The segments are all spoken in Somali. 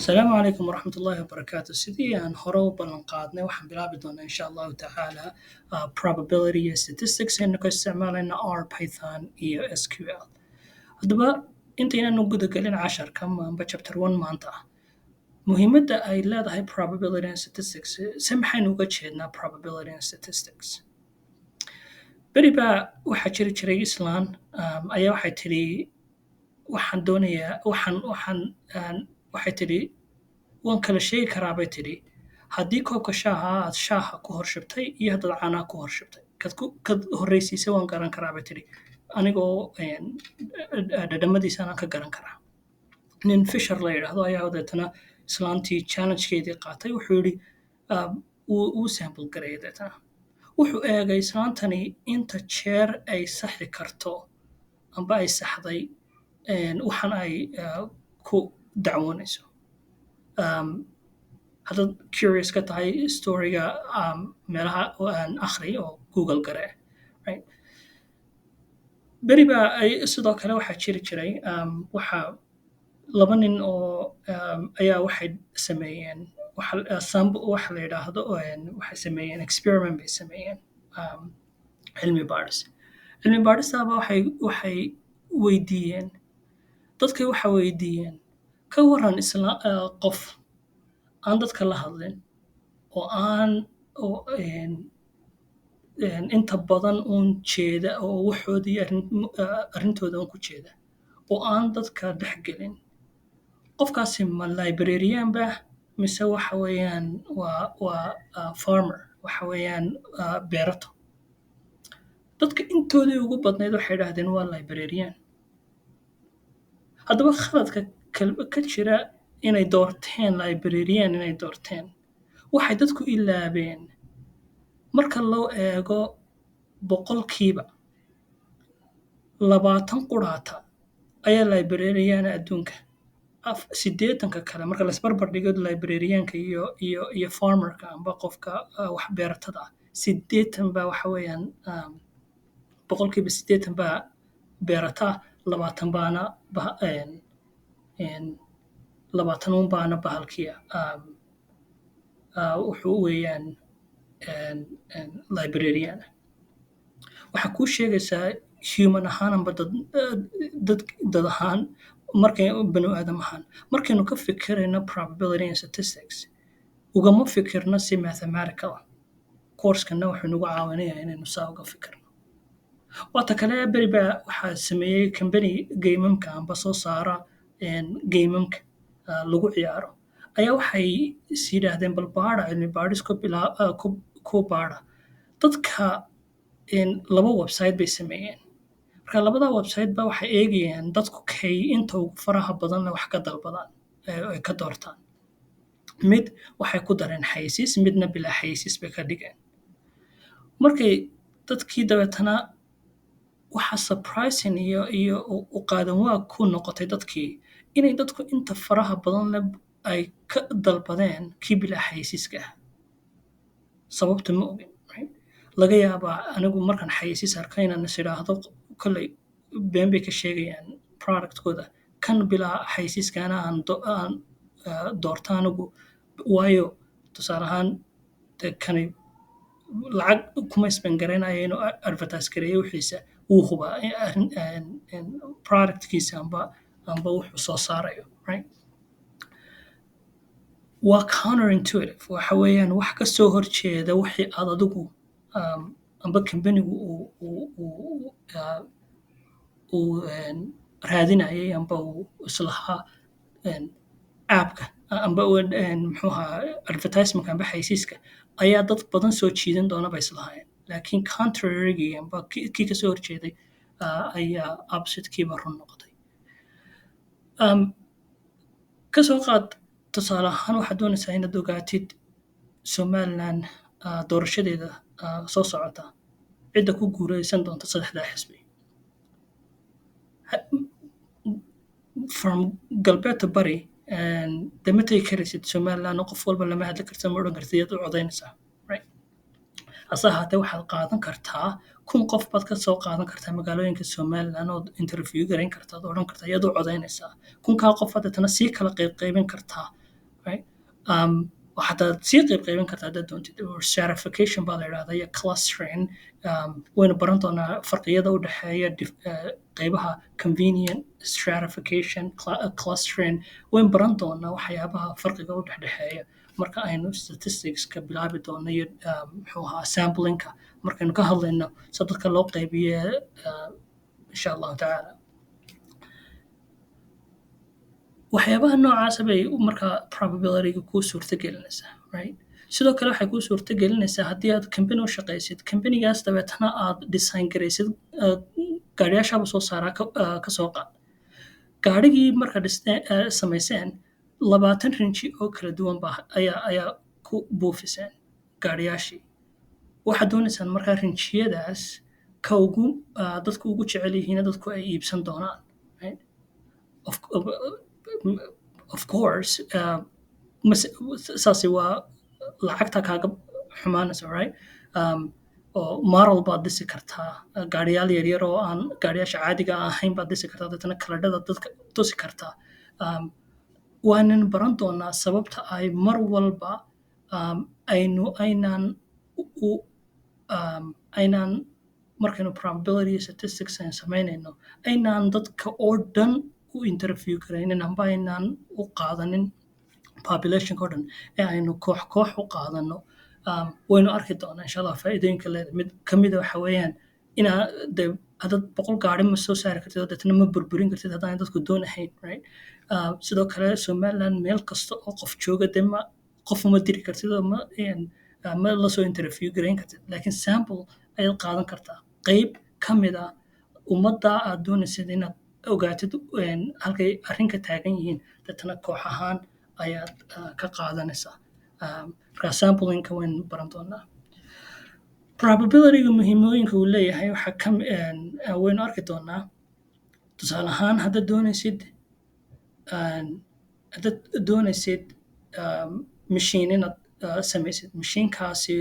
Asalaamu calaykum waraxmatullaahi wabarakaatu. Sidii aan hore u ballan qaadnay, waxaan bilaabi doonaa, insha Allahu tacaala, probability iyo statistics aynu ka isticmaalayna R, Python iyo SQL. Haddaba, intaynaan u gudagelin casharka amba chapter one maanta ah, muhiimadda ay leedahay probability and statistics, se maxaynu uga jeednaa probability and statistics? Beri baa waxaa jiri jiray islaan ayaa waxay tidhi, "Waxaan doonayaa waxaan waxay tidhi, "Waan kala sheegi karaa," bay tidhi, "haddii koobka shaaha aad shaaha ku hor shubtay iyo haddaad caanaha ku hor shubtay, kad horreysiisay waan garan karaa," bay tidhi, "anigoo dhadhamadiisa anaan ka garan karaa." Nin Fisher la yidhaahdo ayaa deetana islaantii challengekeedii qaatay. Wuxuu yidhi, wuu sample gareeyay. Deetana wuxuu eegay islaantani inta jeer ay saxi karto amba ay saxday waxan ay ku dacwoonayso. Haddaad curious ka tahay storyga, meelaha aan akhri oo Google garee, right? Beri baa ay sidoo kale waxaa jiri jiray waxaa laba nin oo ayaa waxay sameeyeen waxa la yidhaahdo, waxay sameeyeen experiment bay sameeyeen, cilmi baadhis. Cilmi baadhistaaba waxay weydiiyeen dadkay, waxay weydiiyeen, ka waran isla qof aan dadka la hadlin oo aan oo inta badan uun jeeda oo waxoodii arrintooda uun ku jeeda oo aan dadka dhex gelin, qofkaasi ma librarian ba mise waxa weeyaan waa farmer, waxa weeyaan beerato? Dadka intoodii ugu badnayd waxay idhahdeen waa librarian. Haddaba, khaladka ka jira inay doorteen librarian inay doorteen, waxay dadku ilaabeen, marka loo eego 20% quraata ayaa librarian adduunka. 80-ka kale, marka la isbarbar dhigo librarianka iyo farmerka amba qofka wax beeratada ah, 80 baa waxa weeyaan, 80% baa beerata, 20 baana 20 un baana bahalkiya wuxuu weeyaan librarian. Waxaa kuu sheegaysaa human ahaan amba dad ahaan, markay banu aadam ahaan markaynu ka fikirayno probability and statistics, ugama fikirno si mathematical ah. Coursekana wuxuu nagu caawinayaa inaynu saa uga fikirno. Waata kale, beri baa waxaa sameeyey company gamemka amba soo saara gamemka lagu ciyaaro ayaa waxay is yidhaahdeen, bal baara, cilmi baadhis ku baara dadka. Laba website bay sameeyeen. Marka labada website ba waxay eegayaan dadku kay inta ugu faraha badanna wax ka dalbadaan, ay ka doortaan. Mid waxay ku dareen xayeysiis, midna bilaa xayeysiis bay ka dhigeen. Markay dadkii dabeetana waxaa surprising iyo u qaadan waa ku noqotay dadkii inay dadku inta faraha badan leh ay ka dalbadeen kii bilaa xayeysiiska ah. Sababta ma ogin, right? Laga yaabaa anigu markaan xayeysiis arko inaan is idhaahdo, kolley been bay ka sheegayaan productkooda, kan bilaa xayeysiiskana aan doorto anigu, waayo tusaale ahaan dee kani lacag kuma spend garaynayo inuu advertise gareeyo wixiisa, wuu hubaa arrin productkiisa amba wuxuu soo saarayo, right? Waa counterintuitive, waxa weeyaan wax ka soo horjeeda wixii aad adigu amba companygu uu raadinayay amba uu islahaa appka amba muxuu ahaa, advertisementka amba xayeysiiska ayaa dad badan soo jiidan doona bay islahaayeen, laakiin contrarygii amba kii kasoo horjeeday ayaa oppositekiiba run noqotay. Kasoo qaad tusaale ahaan waxaad doonaysaa inaad ogaatid Somaliland doorashadeeda soo socota cidda ku guuleysan doonta saddexdaa xisbi. From galbeed to bari, dee ma tegi karaysid Somaliland oo qof walba lama hadli kartid, ma odhan kartid yaad u codaynaysaa, right? Hase ahaatee, waxaad qaadan kartaa 1000 qof baad ka soo qaadan kartaa magaalooyinka Somaliland ood interview garayn kartaa, ood odhan kartaa, yaad u codaynaysaa? 1000-kaa qof baad deetana sii kala qaybqaybin kartaa. Waxaad sii qayb qaybin kartaa haddaad doontid. Stratification baa la yidhahdaa iyo clustering. Waynu baran doonaa farqiyada u dhexeeya qaybaha convenient stratification, clustering. Waynu baran doonaa waxyaabaha farqiga u dhexdhexeeya marka aynu statisticska bilaabi doono iyo muxuu ahaa, samplingka markaynu ka hadlayno, sa dadka loo qaybiye, insha Allahu tacaala. Waxyaabaha noocaasa bay markaa probabilityga kuu suurta gelinaysaa, right? Sidoo kale waxay kuu suurta gelinaysaa haddii aad company u shaqaysid, companygaas dabeetana aad design garaysid gaadhiyaashaaba soo saaraa, ka soo qaad gaadhigii marka dhiste samayseen 20 rinji oo kala duwan baa ayaa ku buufiseen gaadhiyaashii. Waxaad doonaysaan markaa rinjiyadaas ka ugu dadku ugu jecel yihiin, dadku ay iibsan doonaan, right? Of course, saasi waa lacagta kaaga xumaanaysa, right? Oo model baad dhisi kartaa, gaariyaal yaryar oo aan gaariyaasha caadiga ahayn baad dhisi kartaa, deetana kaladhada dadka tusi kartaa. Waanan baran doonaa sababta ay mar walba aynu aynaan u aynaan markaynu probability statistics aan samaynayno aynaan dadka oo dhan u interview garaynin amba aynaan u qaadanin populationka oo dhan ee aynu koox koox u qaadano. Waynu arki doonaa, insha Allah, faa'iidooyinka leedahay. Mid kamida waxa weeyaan inaa de hadad 100 gaari ma soo saari kartid oo deetana ma burburin kartid haddaan dadku doon ahayn, right? Sidoo kale Somaliland meel kasta oo qof jooga de ma qof uma diri kartid oo ma lasoo interview garayn kartid, laakiin sample ayaad qaadan kartaa, qeyb ka mid ah ummadda aad doonaysid inaad ogaatid halkay arrinka taagan yihiin, deetana koox ahaan ayaad ka qaadanaysaa. Marka samplingka waynu baran doonaa. Probabilityga muhiimooyinka uu leeyahay waxaa ka waynu arki doonaa. Tusaale ahaan, haddaad doonaysid machine inaad samaysid, mashiinkaasi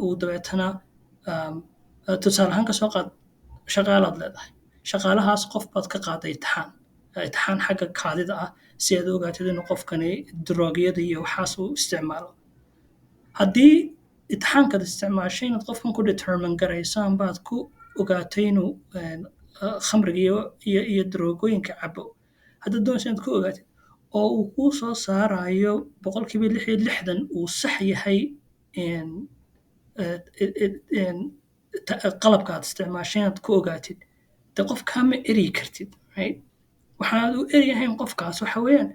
uu dabeetana tusaale ahaan kasoo qaad shaqaalaad leedahay. Shaqaalahaas qof baad ka qaaday imtixaan xagga kaadida ah si aad u ogaatid inuu qofkani droogyada iyo waxaas uu isticmaalo. Haddii imtixaankaad isticmaashay inaad qofkan ku determine garayso amba aad ku ogaatay inuu khamriga iyo daroogooyinka cabo, haddaad doonayso inaad ku ogaatid oo uu kuu soo saarayo 66% uu sax yahay qalabka aad isticmaashay inaad ku ogaatid, de qofkaa ma eryi kartid, right? Waxaad u eryahayn qofkaas waxa weeyaan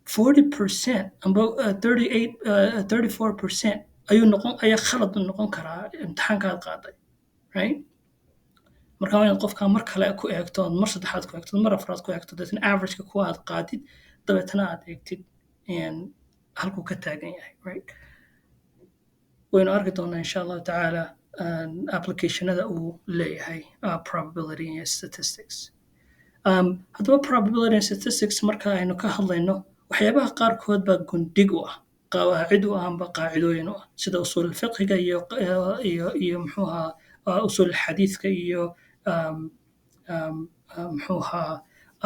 40% amba 38, 34% ayuu noqon ayaa khalad noqon karaa imtixaanka aad qaaday, right? Marka waa inaad qofkaa mar kale ku eegto, ood mar saddexaad ku eegto, mar afraad ku eegto, dabeetana averageka kuwa aad qaadid, dabeetana aad eegtid halkuu ka taagan yahay, right? Waynu arki doonaa, insha Allahu tacaala, applicationada uu leeyahay probability and statistics. Haddaba probability and statistics marka aynu ka hadlayno, waxyaabaha qaarkood baa gundhig u ah, qawaacid u ah amba qaacidooyin u ah, sida usuul fiqhiga iyo muxuu ahaa, usuul xadiidka iyo muxuu ahaa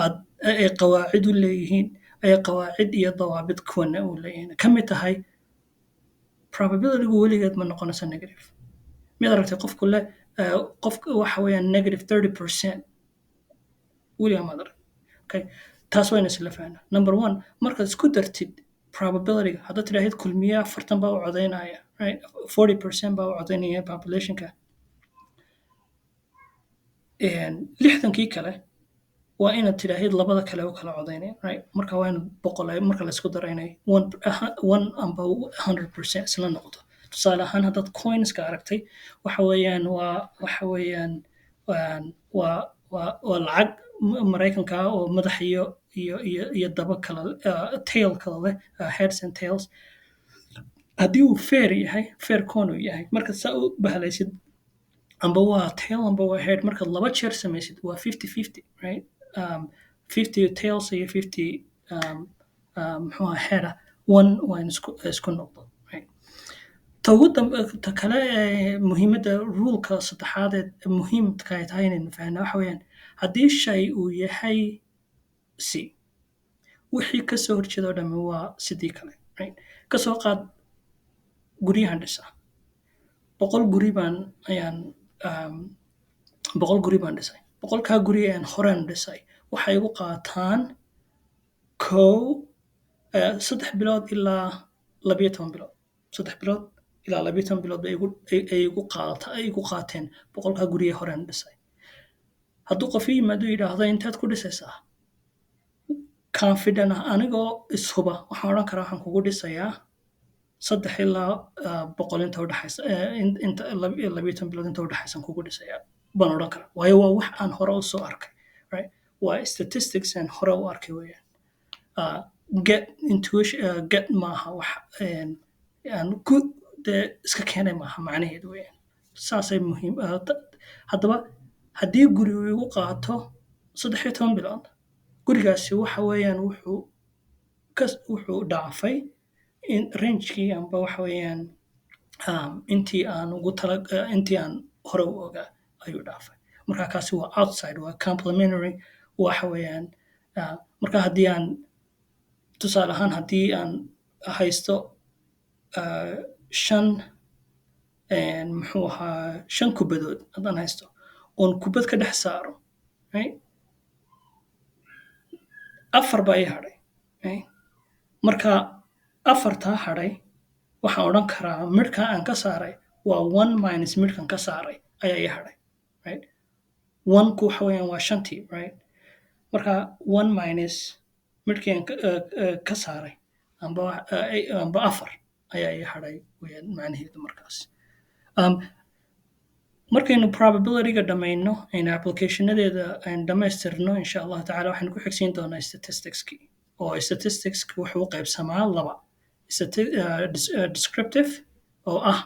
aad ay qawaacid u leeyihiin, ay qawaacid iyo dawaabid kuwana u leeyihiin. Ka mid tahay probabilitygu weligeed ma noqonayso negative. Miyaad aragtay qofku leh qofka waxa weeyaan negative 30%? Weligaa maad arag. Okay, taas wayna isla fahnaa. Number one, markaad isku dartid probabilityga, haddaad tidhaahid kulmiye 40 baa u codaynaya, right, 40% baa u codaynaya populationka, 60kii kale waa inaad tidhaahid labada kale u kala codaynaya, right? Marka waa in 100 marka la isku daro inay one amba 100% isla noqdo. Tusaale ahaan, haddaad coinska aragtay, waxa weeyaan waa waxa weeyaan waa lacag Maraykanka ah oo madax iyo daba kala tail kala leh, heads and tails. Haddii uu fair yahay, fair coin uu yahay, marka saa u bahlaysid, amba waa tail amba waa head, markaad laba jeer samaysid waa 50-50, right? 50 tails iyo 50 muxuu ahaa, head ah, one waa in isku noqdo, right? Ta ugu dambe, ta kale ee muhiimadda, ruleka saddexaad ee muhiimka ay tahay inaynu fahanno waxa weeyaan haddii shay uu yahay c, Wixii kasoo horjeeda oo dhami waa sidii kale, right? Kasoo qaad guryahan dhisa, 100 guri baan ayaan 100 guri baan dhisay. 100-kaa guri aan horeen dhisay waxay igu qaataan kow 3 bilood ilaa 12 bilood. 3 bilood ilaa 12 bilood bay igu ay igu qaadata ay igu qaateen 100-kaa guri ee horeen dhisay. Hadduu qof ii yimaado, yidhaahdo, "Inteed ku dhisaysaa?" confident ah, anigoo ishuba, waxaan odhan karaa, "Waxaan kugu dhisayaa 3 ilaa 100 inta udhaxaysa, inta 12 bilood inta udhaxaysan kugu dhisayaa," baan odhan karaa, waayo waa wax aan hore usoo arkay, right? Waa statistics aan hore u arkay weeyaan. Gut intuition, gut maaha, wax aan ku dee iska keenay maaha macnaheedu weeyaan. Saasay muhiim. Haddaba haddii guri uu igu qaato 13 bilood, gurigaasi waxa weeyaan wuxuu dhaafay in rangekii amba waxa weeyaan intii aan ugu tala intii aan hore u ogaa ayuu dhaafay. Marka kaasi waa outside, waa complementary waxa weeyaan. Marka haddii aan tusaale ahaan, haddii aan haysto shan, muxuu ahaa, shan kubadood haddaan haysto oon kubad ka dhex saaro, right? Afar baa ii hadhay, right? Marka afartaa hadhay waxaan odhan karaa midhka aan ka saaray waa one minus midhkan ka saaray ayaa ii hadhay, right? One-ku waxa weeyaan waa shantii, right? Marka one minus midhkii aan ka saaray amba afar ayaa ii hadhay weeyaan macnaheedu markaas. Markaynu probability-ga dhammayno, aynu applicationadeeda aynu dhammaystirno, insha Allahu tacala, waxaynu ku xigsiin doonaa statisticski, oo statisticska wuxuu u qaybsamaa laba: descriptive oo ah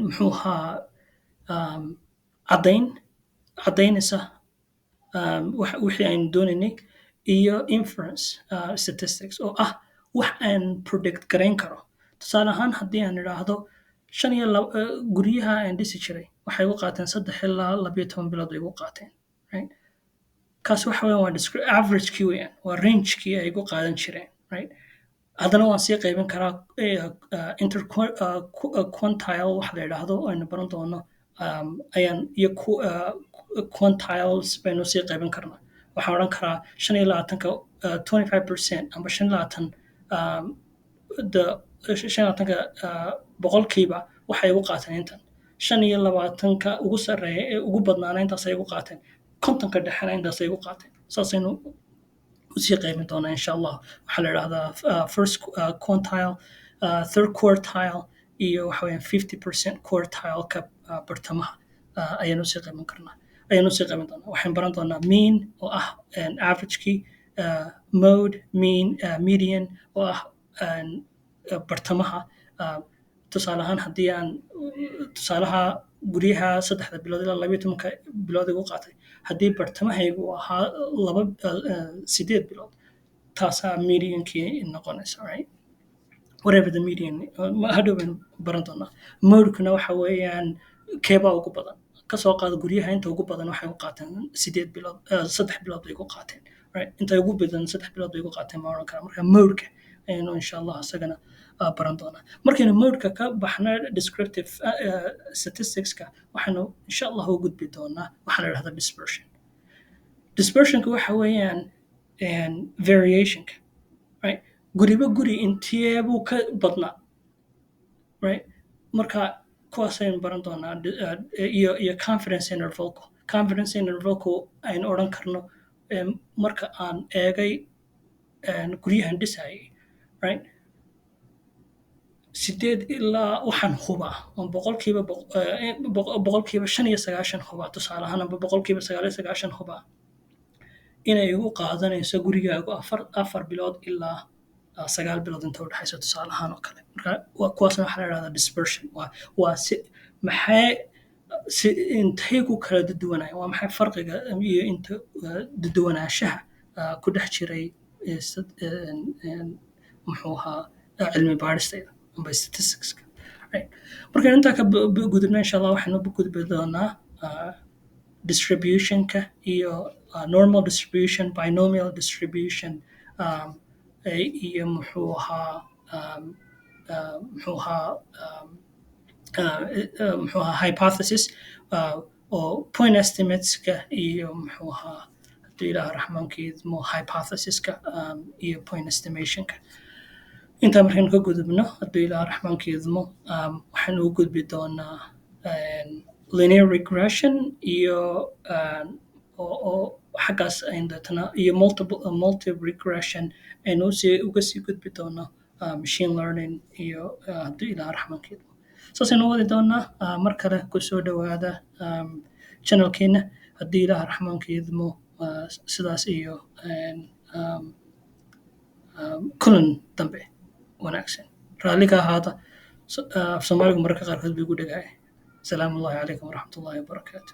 muxuu ahaa, caddayn caddaynaysa wixii aynu doonaynay, iyo inference statistics oo ah wax aan predict garayn karo. Tusaale ahaan, haddii aan idhaahdo shan iyo guryaha aan dhisi jiray waxay igu qaateen 3 ilaa 12 bilood bay igu qaateen, right? Kaas waxa weeyaan waa average-kii weeyaan, waa range-kii ay igu qaadan jireen, right? Haddana waan sii qaybin karaa interquantile wax la yidhaahdo aynu baran doono ayaan iyo quantiles baynu sii qaybin karnaa. Waxaan odhan karaa 25-ka, 25% amba 25, the 25-ka boqolkiiba waxay igu qaateen intan, 25-ka ugu sarreeya ee ugu badnaana intaasay igu qaateen, 50-ka dhexena intaasay igu qaateen. Saasaynu usii qaybin doonaa insha Allah. Waxaa la idhahdaa first quantile, third quartile iyo waxa weeyaan 50% quartile-ka bartamaha ayaanu usii qaybin karnaa, ayaanu usii qaybin doonaa. Waxaan baran doonaa mean oo ah average-kii, mode, mean, median oo ah bartamaha. Tusaale ahaan, haddii aan tusaalaha guryaha 3-da bilood ilaa 12-ka bilood igu qaatay, haddii bartamahaygu ahaa laba 8 bilood, taasaa mediankii noqonaysa, right? Whatever the median, hadhow baynu baran doonaa. Modekuna waxa weeyaan keebaa ugu badan. Kasoo qaada guryaha inta ugu badan waxay u qaateen 8 bilood, 3 bilood bay igu qaateen, right? Inta ugu badan 3 bilood bay igu qaateen ma oran karaa. Marka modeka ayaynu insha Allah isagana baran doonaa. Markaynu modeka ka baxno descriptive statisticska, waxaynu insha Allah u gudbi doonaa waxaa la idhahda dispersion. Dispersionka waxa weeyaan variationka, right? Guriba guri intee buu ka badnaa, right? Marka kuwaasaynu baran doonaa iyo confidence intervalku. Confidence intervalku aynu odhan karno, marka aan eegay guryahan dhisayay, right, sideed ilaa waxaan hubaa oon boqolkiiba 95 hubaa, tusaale ahaan, amba 99% hubaa inay igu qaadanayso gurigaagu 4 bilood ilaa 9 bilood inta udhexaysa, tusaale ahaan oo kale. Marka kuwaasna waxaa la idhahdaa dispersion. Waa si maxay si intay ku kala duwanayaan, waa maxay farqiga iyo inta duwanaanshaha ku dhex jiray muxuu ahaa, cilmi baadhistayda amba statisticska, right? Markaynu intaa ka gudubna, insha Allah, waxaynu gudbi doonaa distributionka iyo normal distribution, binomial distribution, iyo muxuu ahaa hypothesis oo point estimateska iyo, muxuu ahaa, hadduu Ilaah Raxmaanka idmo, hypothesiska iyo point estimationka. Intaa markaynu ka gudubno, hadduu Ilaah Raxmaanka idmo, waxaan ugu gudbi doonaa linear regression iyo oo xaggaas aynu deetana iyo multiple multi regression aynu uga sii gudbi doono machine learning iyo, hadduu Ilaah Raxmaanka idmo, saasaynu wadi doonaa. Mar kale kusoo dhawaada channelkeena. Haddii Ilaah Raxmaanka idmo, sidaas iyo kulan dambe wanaagsan. Raalli ka ahaada, af Soomaaligu mararka qaarkood buu igu dhagahay. Asalaamu Allahi calaykum waraxmatullahi wabarakaatu.